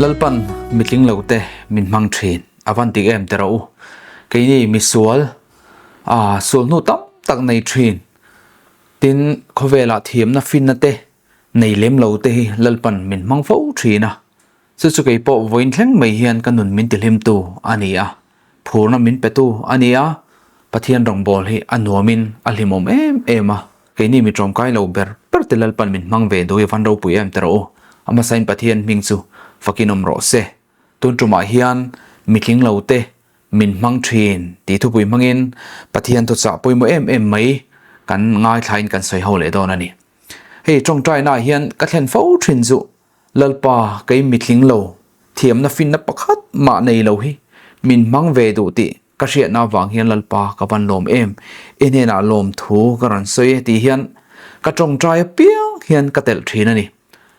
Lalpan mitling lo te min hmang thin a van dik em teh rawh u. Keini misual ah sual hnu tam tak nei thin. Tin, khawvelah thiamna finna te nei lem lo te hi Lalpan min hmang fo thin a. Chu chu kei pawh vawiin thleng mai hian ka nun min tihlimtu a ni a, phurna min petu a ni a, Pathian rawngbâwl hi a nuamin a hlimawm em em a, keini mi ṭawmkai lo ber ber te Lalpan min hmang ve duh i van ropui em teh rawh u, a hmasain Pathian hming chu fakin awm rawh se. Tun ṭumah hian mi tling lo te min hmang ṭhin tih thupui hmangin Pathian thuchah pawimawh em em mai kan ngaithlain kan sawi ho leh dawn a ni. Hei ṭawngṭainaah hian ka thlen fo ṭhin chu Lalpa, kei mitling lo, thiamna finna pakhat mah nei lo hi min hmang ve duh tih ka hriatna avang hian Lalpa ka van lawm em, i hnenah lawm thu ka rawn sawi e tih hian ka tawngtai apiang hian ka telh thin a ni.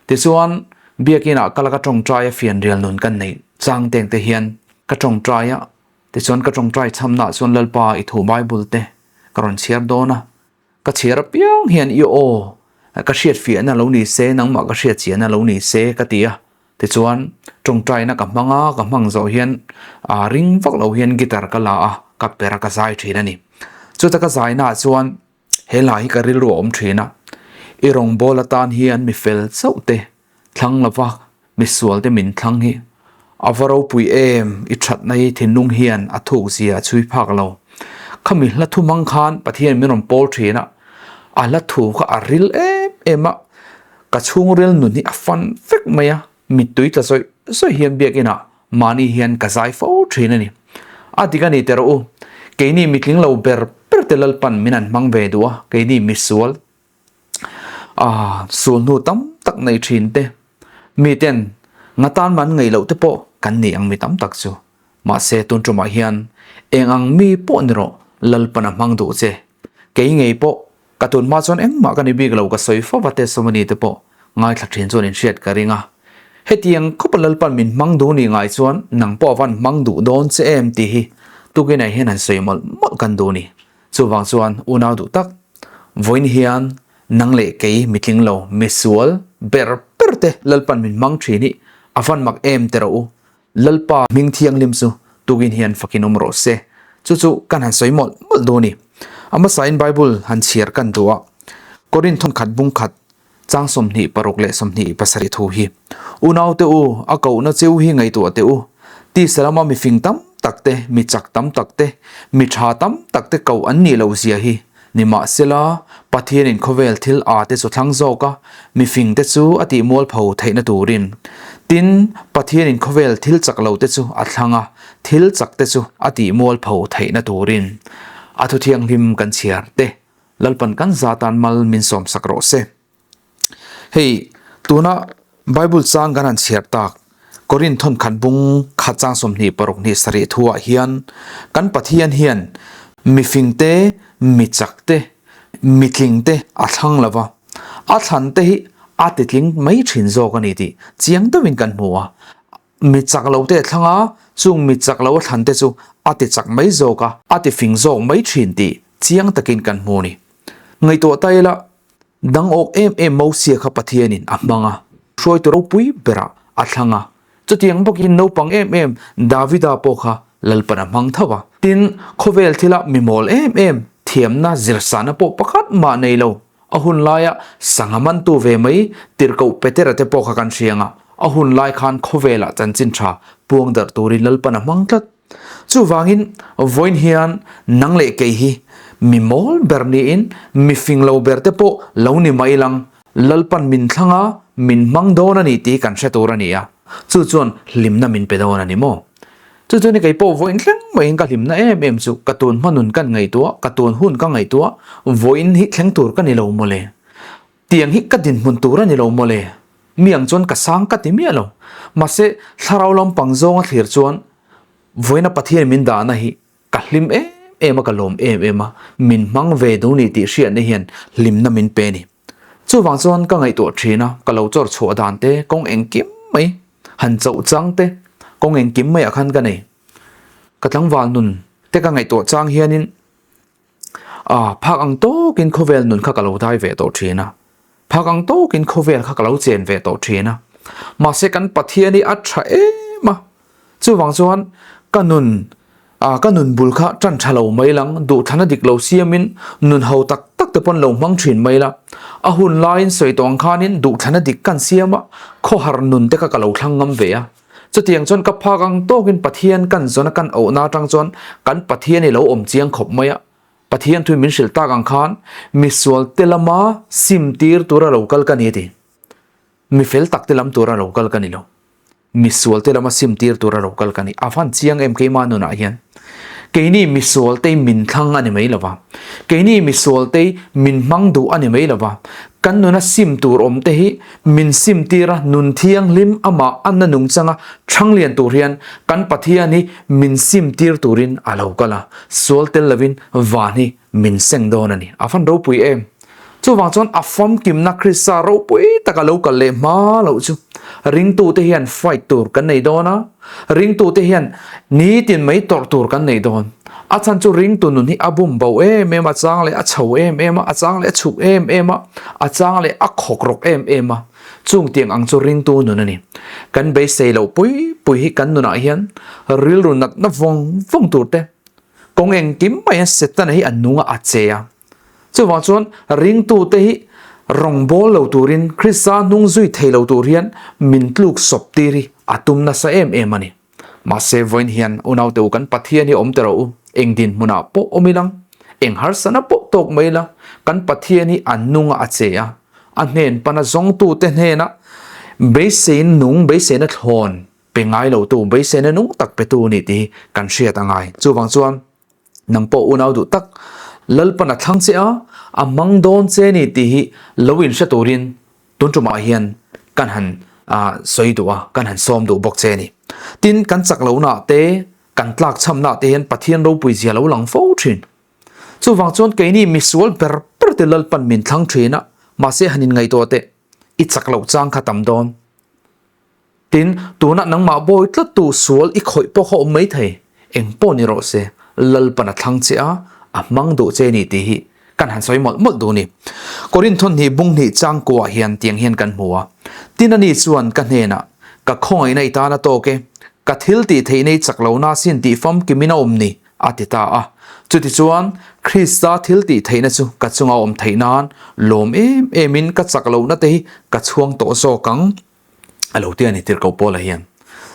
Tichuan, biakinah ka laka tawngtaia fianrial nun kan neih chang teng te hian ka tawngtai a, tichuan ka tawngtai chhamnaah chuan Lalpa i thu Bible te ka rawn chhiar dawn a, Ka chhiar apiang hian i aw ka hriat fiahna lo ni se, nangmah ka hriat chiahna lo ni se ka ti a. Tichuan, tawngtaina ka hmang a, ka hmang zawh hian aa ring vak lo hian guitar ka la a, ka per a, ka zai thin a ni. Chuta ka zainaah chuan he hla hi ka rilru a awm thin a, I rawngbâwl atan hian mi fel chauh te thlang lova Misual te min thlang hi a va ropui em, i thatna hi thinlung hian a thuk zia a chhui phak lo. Khami hla thu hmang khan Pathian min rawn pawl thin a, a hla thu kha a ril em em a, ka chhungril nun hi a fan vek mai a, mittui tla zawih zawih hian biakinah mahni hian ka zai fo thin a ni. A dik a ni teh rawh u, keini mitling lo ber ber te Lalpan min han hmang ve duh a, keini misual A sulhnu tam tak nei thin te, miten ngatan man ngei loh te pawh kan ni ang mi tam tak chu. Mahse tun tumah hian eng ang mi pawh ni rawh Lalpan a hmang duh che. Kei ngei pawh ka tun hma chuan engmah ka ni bik lo ka sawi fo va testimony te pawh ngaithla thin chuan in hriat ka ring a. Hetiang khawpa Lalpan min hmang duh ni ngai chuan nang pawh a van hmang duh dawn che em tih hi tukinah hian han sawi mawlh mawlh kan duh ni. Chuvang chuan unau duh tak, vawiin hian nang leh kei mitling lo, misual ber ber te Lalpan min hmang thin hi a van mak em ti rawh u. Lalpa hming thianghlim chu tukin hian fakin awm rawh se. Chu chu kan han sawi mawlh mawlh dawn ni. A hmasain Bible han chhiar kan duh a, Korinth thawnkhat bung khat Chang 26 leh 27 thu hi, Unaute u, a kohna cheu hi ngaihtuah teh u. Tisa lama mi fing tam tak te, mi chak tam tak te, mi tha tam tak te koh an nih loh zia hi. Nimahsela, Pathianin khawvel thil a te chu thlang zawk a, mi fing te chu a tih mualpho theihna turin. Tin, Pathianin khawvel thil chak lo te chu a thlang a, thil chak te chu a tih mualpho theihna turin. A thuthianghlim kan chhiar te. Lalpan kan za tan mal min sawm sak rawh se. Hei tuna Bible chang kan han chhiar tak Korinth thawn khat bung khat chang 26 hnih sarih thuah hian kan Pathian hian mifing te, mi chak te, mitling te a thlang lo va, a thlan te hi a titling mai thin zawk a ni tih chiang deuhin kan hmu a. Mi chak lo te a thlang a, chung mi chak lo a thlan te chu a ti chak mai zawk a, a ti fing zawk mai thin tih chiang takin kan hmu a ni. Ngaihtuah ta ila, dang awk em em Mosia kha Pathianin a hmang a, hruaitu ropui berah a thlang a. Chutiang bawkin naupang em em Davida pawh kha Lalpan a hmang tho a. Tin, khawvel thila mi mawl em em, thiamna zirsana pawh pakhat mah nei lo, A hun laia sangha mantu ve mai tirhkoh Petera te pawh kha kan hria ang a, a hun lai khan khawvelah chanchin tha puang darh turin Lalpan a hmang tlat. Chuvangin vawiin hian nang leh kei hi mi mawl ber niin mi fing lo ber te pawh lo ni mai lang, Lalpan min thlang a, min hmang dawn a ni tih kan hre tur a ni a, chu chuan hlimna min pe dawn a ni maw? Chu chuan kei pawh vawiin thleng maiin ka hlimna em em chu ka tun hma nun kan ngaihtuah, ka tun hun ka ngaihtuah, vawiin hi thleng tur ka ni lo mawle. Tiang hi ka dinhmun tur a ni lo mawle. Mi ang chuan ka sang ka ti miah lo. Mahse, thlarau lampang zawnga thlir chuan vawiina Pathian min dahna hi ka hlim em em a, ka lawm em em a, min hmang ve duh ni tih hriatna hian hlimna min pe a ni. Chuvang chuan ka ngaihtuah thin a, ka lo chawr chhuah dan te kawng engkim mai han chauh chang te kawng engkim maiah khan ka nei. Ka tlangval nun te ka ngaihtuah chang hianin ah phak ang tawkin khawvel nun kha ka lo dai ve tawh thin a, phak ang tawkin khawvel kha ka lo chen ve tawh thin a. Mahse kan Pathian hi a tha em a, chuvang chuan ka nun ah ka nun bul kha tan tha lo mai lang, duhthlanna dik lo siamin nun ho tak tak te pawn lo hmang thin mai la. A hun laiin sawi tawh ang khanin duhthlanna dik kan siam a, khawhar nun te kha ka lo thlang ngam ve a. Chutiang chuan ka phak ang tawkin Pathian kan zawn a kan auhna atang chuan kan Pathian hi lo awm chiang khawp mai a. Pathian thu min hrilh tak ang khan misual te lama sim tir tura lo kal ka ni a ti. Mi fel tak te lam tura lo kal ka ni lo. Misual te lama sim tir tura lo kal ka ni. A van chiang em keimah nunah hian. Keini misual te min thlang a ni mai lova. Keini misual te min hmang duh a ni mai lova. Kan nuna sim tur awm te hi min sim tir a, nun thianghlim amah anna nungchanga thanglian tur hian kan Pathian hi min sim tir turin a lo kal a. Sual tel lovin van hi min seng dawn a ni. A van ropui em! Chuvang chuan a famkimna Krista ropui taka lo kal leh hma loh chu ringtute hian fight tur kan nei dawn a, ringtute hian nitin mai tawrh tur kan nei dawn. A chhan chu ringtu nun hi a bum bo em em a, a chang leh a chho em em a, a chang leh a chhuk em em a, a chang leh a khawk rawk em em a. Chung tiang ang chu ringtu nun a ni. Kan beisei loh pui pui hi kan nunah hian rilru natna vawng vawng tur te, kawng engkim mai hian Setana hi a nung a, a che a. Chuvang chuan ringtute hi rawngbâwl lo turin, Krista hnung zui thei lo tur hian min tluk sawp tir hi a tum nasa em em a ni. Mahse vawiin hian unaute u kan Pathian hi awm ta rawh u, eng dinhmunah pawh awm ila, eng harsana pawh tawk mai ila, kan Pathian hi a nung a a che a, a hnen pana zawngtute hnena beisein nung, beiseina thlawn pe ngai lotu, beiseina nung tak petu a ni tih hi kan hriat a ngai. Chuvang chuan nang pawh unau duh tak Lalpan a thlang che a, a hmang dawn che ni tih hi lo inhre turin Tun tumah hian kan han sawi duh a, kan han sawm duh bawk che a ni. Tin, kan chak lohnaah te, kan tlak chhamnaah te hian Pathian ropui zia lo lang fo thin. Chuvang chuan keini misual ber ber te Lalpan min thlang thin a, mahse han inngaihtuah teh, i chak loh chang kha tam dawn. Tin, tunah nangmah bawi tlattu sual i khawih pawh kha awm mai thei. Eng pawh ni rawh se, Lalpan a thlang che a, a hmang duh che ni tih hi kan han sawi mawlh mawlh duh ni. Korinthon hnih bung hnih changkuah hian tiang hian kan hmu a, Tin ani chuan ka hnenah, Ka khawngaihna i tan a tawk e, ka thil tih theihna i chak lohna asin tih famkimin a awm ni, a ti ta a. Chutichuan, Krista thil tih theihna chu ka chunga awm theih nan lawm em emin ka chak lohna te hi ka chhuang tawh zawk ang. A lo ti a ni tirhkoh Paula hian.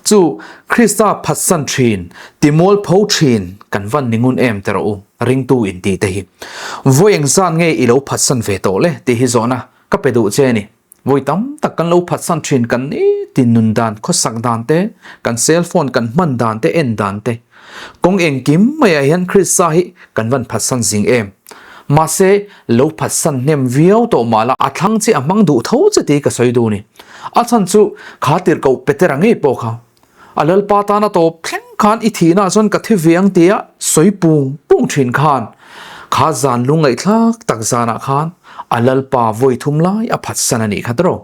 Chu Krista phatsan thin, timualpho thin kan van ni ngun em ti rawh u, ringtu inti te hi. Vawi engzan nge i lo phatsan ve tawh le tih hi zawhna ka pe duh che a ni. Vawi tam tak kan lo phatsan thin kan nitin nun dan, khawsak dan te, kan cell phone kan hman dan te, en dan te. Kawng engkim maiah hian Krista hi kan van phatsan zing em. Mahse, lo phatsan hnem viau tawh mah la, a thlang che a hmang duh tho che tih ka sawi duh ni. A chhan chu kha tirhkoh Petera ngei pawh kha a Lalpa tana tawp thleng khan i thihna ah chuan ka thi ve ang tia sawi pung pung thin khan kha zan lungngaihthlak tak zanah khan a Lalpa vawi thum lai a phatsan a nih kha tawh.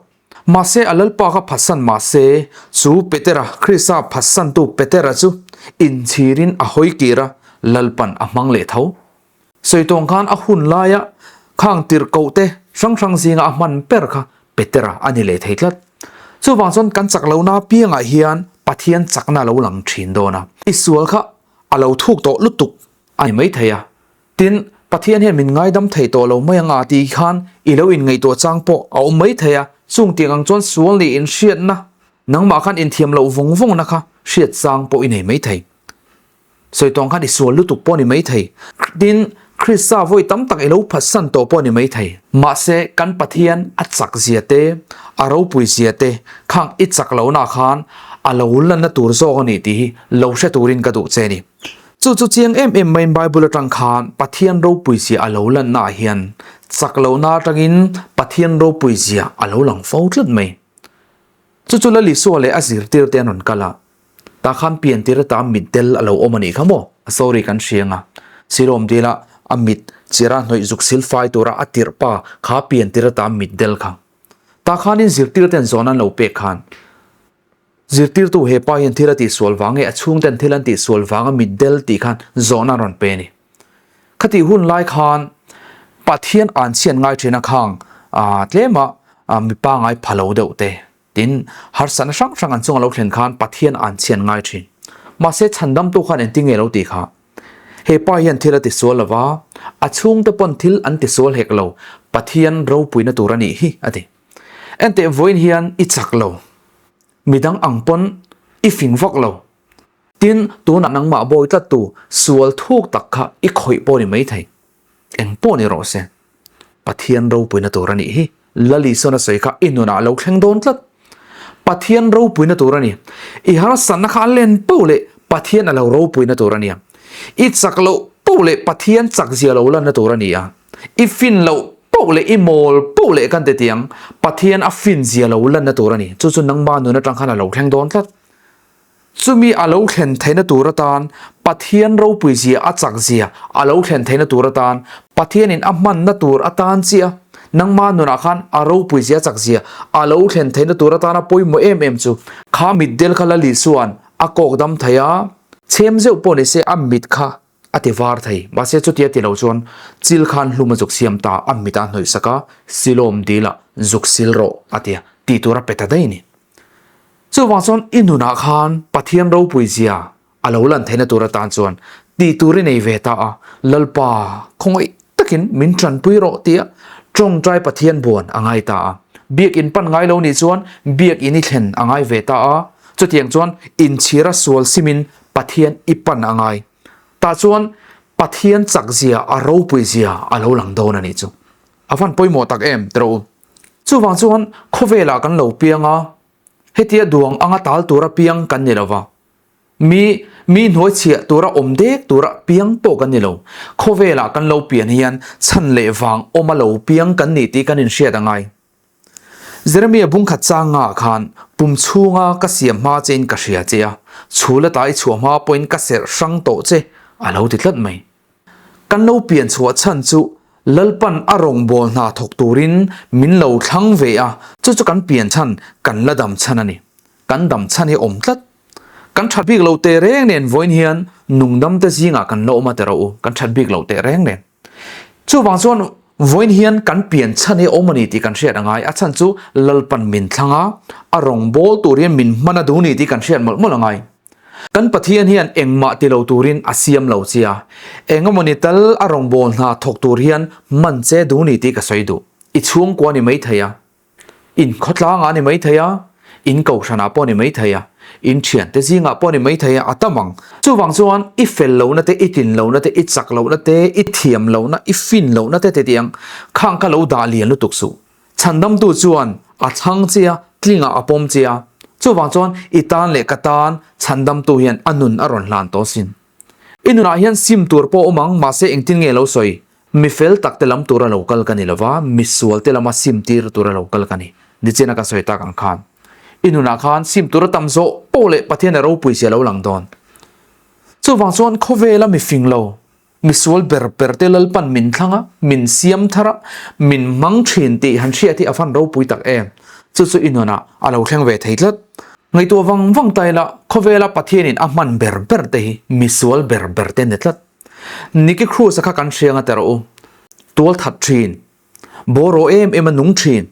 Mahse, a Lalpa kha phatsan mahse, chu Petera, Krista phatsantu Petera chu inchhirin a hawi kir a, Lalpan a hmang leh tho. Sawi tawng khan a hun laia khang tirhkohte hrang hrang zinga a hman ber kha Petera a ni leh thei tlat. Chuvang chuan kan chak lohna apiangah hian Pathian chakna a lo lang thin dawn a. I sual kha a lo thuk tawh lutuk a ni maithei a. Tin, Pathian hian min ngaidam thei tawh lo mai anga tih khan i lo inngaihtuah chang pawh a awm mai thei a, chung tiang ang chuan sual nih inhriatna, nangmah khan inthiam loh vawng vawngna kha hriat chang pawh i nei mai thei. Sawi tawng khan i sual lutuk pawh a ni mai thei. Tin, Krista vawi tam tak i lo phatsan tawh pawh a ni mai thei. Mahse, kan Pathian a chak zia te, a ropui zia te khang i chak lohna khan a lo lanna tur zawk a ni tih hi lo hre turin ka duh che a ni. Chu chu chiang em em maiin Bible atang khan Pathian ropui zia a lo lanna ah hian chak lohna atangin Pathian ropui zia a lo lang fo tlat mai. Chu chu Lal Isua leh a zirtirte an rawn kal a, tah khan piantir ata mitdel a lo awm a nih kha maw? A story kan hria ang a, Siloam dila a mit chira hnawih zuk sil fai tura a tirh pa kha piantir ata mitdel kha. Tah khanin zirtirten zawn an lo pek khan Zirtirtu he pa hian thil a tihsual vang nge a chhungten thil an tihsual vanga mitdel tih khan zawhna an rawn pe a ni. Khatih hun lai khan Pathian an chhiat ngai thin a khang tlema mipa ngai pha lo deuh te. Tin, harsatna hrang hrang an chunga lo thlen khan Pathian an chhian ngai thin. Mahse chhandamtu khan engtin nge lo tih kha? He pa hian thil a tisual lo va, a chhungte pawn thil an tisual hek lo, Pathian ropuina tur a nih hi, a ti. Enteh vawiin hian i chak lo, midang ang pawn i fing vak lo. Tin, tunah nangmah bawi tlattu sual thuk tak kha i khawih pawh ni maithei. Eng pawh ni rawh se, Pathian ropuina tur a nih hi. Lal Isuan a sawi kha i nunah a lo thleng dawn tlat. Pathian ropuina tur a ni. I harsatna kha a len poh leh Pathian a lo ropuina tur a nia. I chak loh poh leh Pathian chak zia lo lanna tur a ni a. I fin loh poh leh i mawl poh leh kan ti tiang Pathian a fin zia lo lanna tur a ni. Chu chu nangma nun atang khan a lo thleng dawn tlat. Chumi a lo thlen theihna tur atan Pathian ropui zia a chak zia a lo thlen theihna tur atan Pathianin a hmanna tur atan chiah nangma nunah khan a ropui zia a chak zia a lo thlen theihna tur atana pawimawh em em chu kha mitdel kha Lali chuan a kawk dam thei a, chhem zeuh pawh nise a mit kha a ti var thei. Mahse chutia ti lo chuan chil khan hlum a zuk siam ta, a mit a hnawih sak a, Silawm dil ah zuk sil rawh a ti a, tih tur a pe ta daih a ni. Chuvang chuan i nunah khan Pathian ropui zia a lo lan theihna tur atan chuan tih tur i nei ve ta a, Lalpa khawngaih takin min tanpui rawh tia tawngtai Pathian buan a ngai ta a. Biakinn pan ngai lo nih chuan biakinn i thlen a ngai ve ta a, chutiang chuan inchhira sual simin Pathian i pan a ngai. Tah chuan Pathian chak zia a ropui zia a lo lang dawn a nih chu. A van pawimawh tak em tiraw u. Chuvang chuan khawvelah kan lo piang a, hetia duang anga tal tura piang kan ni lo va, mi mi hnuai chhiah tura awm dek tura piang pawh kan ni lo. Khawvelah kan lo pian hian chhan leh vang awma lo piang kan nih tih kan inhriat a ngai. Jeremia bungkhat changa khan pum chhunga ka siam hma chein ka hria che a, chhul ata i chhuah hma pawhin ka serh hrang tawh che a lo ti tlat mai. Kan lo pian chhuah chhan chu Lalpan a rawngbâwl hna thawk turin min lo thlang ve a, chu chu kan pian chhan, kan la dam chhan a ni. Kan dam chhan hi a awm tlat. Kan that bik lo teh reng nen vawiin hian nungdam te zingah kan la awm a ti rawh u, kan that bik lo teh reng nen. Chuvang chuan vawiin hian kan pian chhan hi a awm a ni tih kan hriat a ngai, a chhan chu Lalpan min thlang a, a rawngbâwl tur hian min hman a duh ni tih kan hriat mawlh mawlh a ngai. Kan Pathian hian engmah ti lo turin a siam lo che a, engemawni tal a rawngbâwl hna thawk tur hian hman che duh ni tih ka sawi duh. I chhungkua ni maithei a, in khawtlangah ni maithei a, in kohhranah pawh ni maithei a, in thiante zingah pawh ni maithei a, a tam ang. Chuvang chuan i fel lohna te, i tlin lohna te, i chak lohna te, i thiam lohna, i fin lohna te ti ang khang kha lo dah lian lutuk suh. Chhandamtu chuan a chhang che a, tlingah a pawm che a. Chuvang chuan i tan leh ka tan chhandamtu hian a nun a rawn hlan tawh sin. I nunah hian sim tur pawh awm ang, mahse engtin nge lo sawi? Mi fel tak te lam tura lo kal ka ni lova, mi sual te lama sim tir tura lo kal ka ni. Nichina ka sawi tak ang khan. I nunah khan sim tur a tam zawh pawh leh Pathian a ropui zia lo lang dawn. Chuvang chuan khawvela mi fing lo, Misual ber ber te Lalpan min thlang a, min siam thar a, min hmang thin tih han hriat hi a fan ropui tak em? Chu chu i nunah a lo thleng ve thei tlat. Ngaihtuah vang vang ta ila, khawvela Pathianin a hman ber ber te hi misual ber ber te ni tlat. Nicky Cruz-a kha kan hriang a ti rawh u. Tual that thin, bawraw em em a nung thin,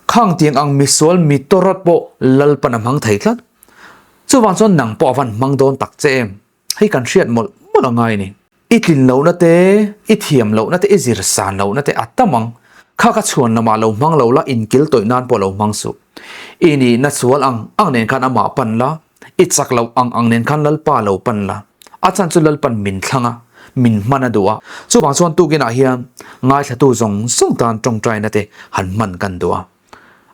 khang tiang ang misual mi tawrawt pawh Lalpan a hmang thei tlat. Chuvang chuan nang pawh a van hmang dawn tak che em? Hei kan hriat mawlh mawlh a ngai a ni. I tlin lohna te, i thiam lohna te, i zir san lohna te a tam ang. Kha ka chhuan lamah lo hmang lo la, inkil tawih nan pawh lo hmang suh. I nihna sual ang ang nen khan amah pan la, i chak loh ang ang nen khan Lalpa lo pan la. A chan chu Lalpan min thlang a, min hman a duh a. Chuvang chuan tukinah hian ngaithlatu zawng zawng tan tawngtaina te han hman kan duh a.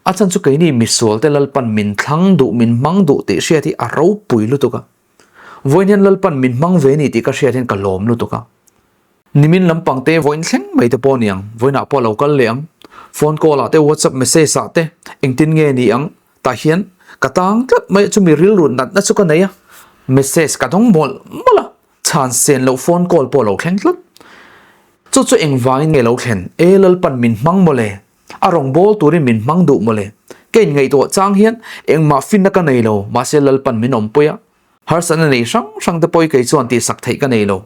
A chan chu keini misualte Lalpan min thlang duh, min hmang duh tih hriat hi a ropui lutuk a. Vawiin hian Lalpan min hmang ve ni tih ka hriat hian ka lawm lutuk a. Nimin lampang te vawiin thleng mai te pawh a ni ang, vawiinah pawh a lo kal leh ang. Phone call ah te, WhatsApp message ah te engtin nge ni ang tah hian ka tang tlat mai a, chumi rilru natna chu ka nei a, message ka dawng mawlh mawlh a, chhan sen loh phone call pawh a lo thleng tlat. Chu chu engvangin nge lo thlen? E Lalpan min hmang mawle, A rawngbâwl turin min hmang duh mawle. Ka inngaihtuah chang hian engmah finna ka nei lo, mahse Lalpan min awmpui a. Harsatna nei hrang hrang te pawh hi kei chuan tihsak theih ka nei lo.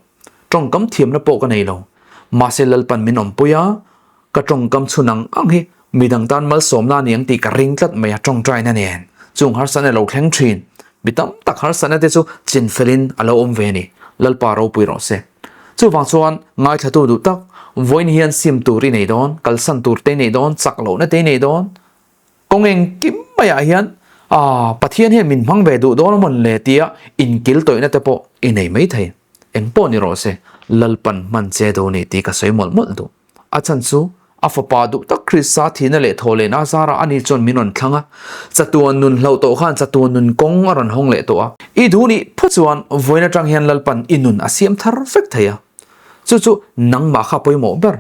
Tawngkam thiamna pawh ka nei lo. Mahse Lalpan min awmpui a, ka tawngkam chhun ang ang hi midang tan malsawmna a ni ang tih ka ring tlat mai a, tawngtaina nen. Chung harsatna lo thleng thin, mi tam tak harsatna te chu chinfelin a lo awm ve a ni. Lalpa ropui rawh se. Chuvang chuan ngaithlatu duh tak, vawiin hian sim tur i nei dawn, kalsan tur te i nei dawn, chak lohna te i nei dawn, kawng engkim maiah hian aah Pathian hian min hmang ve duh dawn a mawn le tia inkil tawihna te pawh i nei maithei. Eng pawh ni rawh se, Lalpan hman che duh ni tih ka sawi mawlh mawlh duh. A chhan chu a fapa duh tak Krista thihna leh thaw lehna a zarah ani chuan min rawn thlang a, chatuan nun hlauh tawh khan chatuan nun kawng a rawn hawng leh tawh a. I duh nih phaw chuan vawiin atang hian Lalpan i nun a siam thar vek thei a, chu chu nangmah kha pawimawh ber.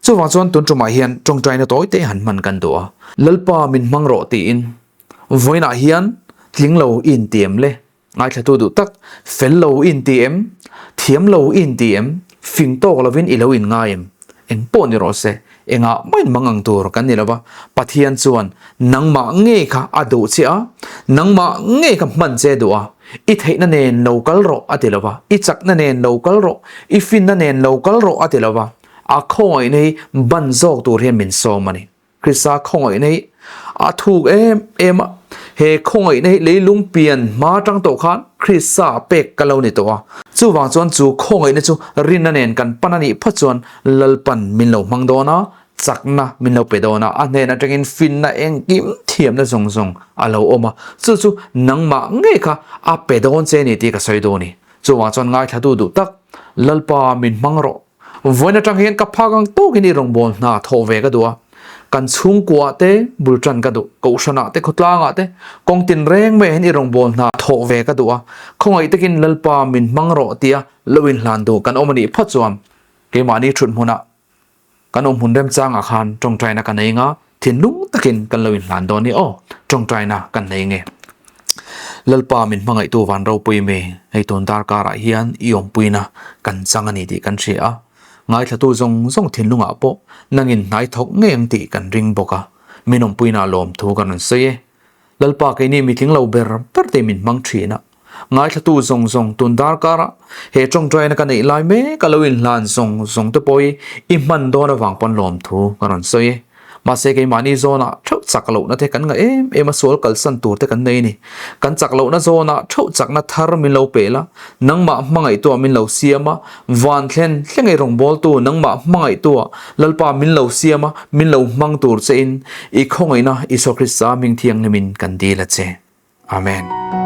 Chuvang chuan tun tumah hian tawngtaina tawi te han hman kan duh a. Lalpa min hmang rawh tiin vawiinah hian tling lo i intiam le. Ngaithlatu duh tak, fel lo i inti em? Thiam lo i inti em? Fing tawk lovin i lo inngai em? Eng pawh ni rawh se, engah mahin mang ang tur kan ni lo va, Pathian chuan nangmah ngei kha a duh che a, nangmah ngei kha hman che duh a, i theihna nen lo kal rawh a ti lo va, i chakna nen lo kal rawh, i finna nen lo kal rawh a ti lo va, a khawngaihna hi ban zawk tur hian min sawm a ni. Krista khawngaihna hi a thuk em em a, he khawngaihna hi leilung pian hma atang tawh khan Krista pek ka lo ni tawh a, chuvang chuan chu khawngaihna chu rinna nen kan pan a nih phawt chuan Lalpan min lo hmang dawn a, chakna min lo pe dawn a, a hnen atangin finna engkim thiamna zawng zawng a lo awm a, chu chu nangmah ngei kha a pe dawn che ni tih ka sawi dawn a ni. Chuvang chuan ngaithlatu duh tak, Lalpa min hmang rawh. Vawiin atang hian ka phak ang tawkin i rawngbâwl hna thawh ve ka duh a, kan chhungkuaah te bul tan ka duh, kohhranah te khawtlangah te kawng tin reng maiah hian i rawngbâwl hna thawh ve ka duh a, khawngaih takin Lalpa min hmang rawh tia lo inhlan duh kan awm a nih phawt chuan keimahni thut hmunah kan awm hmun remchangah khan tawngtaina ka nei nga, thinlung takin kan lo inhlan dawn ni aw, tawngtaina kan nei nge. Lalpa min hmangaihtu van ropui mi, hei tun darkarah hian i awmpuina kan chang a ni tih kan hria a, ngaithlatu zawng zawng thinlungah pawh nangin hnai thawk ngei ang tih kan ring bawk a, min awmpuina lawmthu kan rawn sawi e. Lalpa keini mitling lo ber ber te min hmang thin a, ngaithlatu zawng zawng tun darkarah he tawngtaina ka neih lai mek a lo inhlan zawng zawng te pawh hi i hman dawn avang pawn lawmthu kan rawn sawi e. Mahse keimahni zawnah theuh chak lohna te kan ngah em em a, sual kalsan tur te kan nei a ni. Kan chak lohna zawnah theuh chakna thar min lo pe la, nangmah hmangaihtuah min lo siam a, van thlen thleng ei rawngbawltu nangmah hmangaihtuah Lalpa min lo siam a, min lo hmang tur che in i khawngaihna Isua Krista hming thianghlimin kan dil a che. Amen.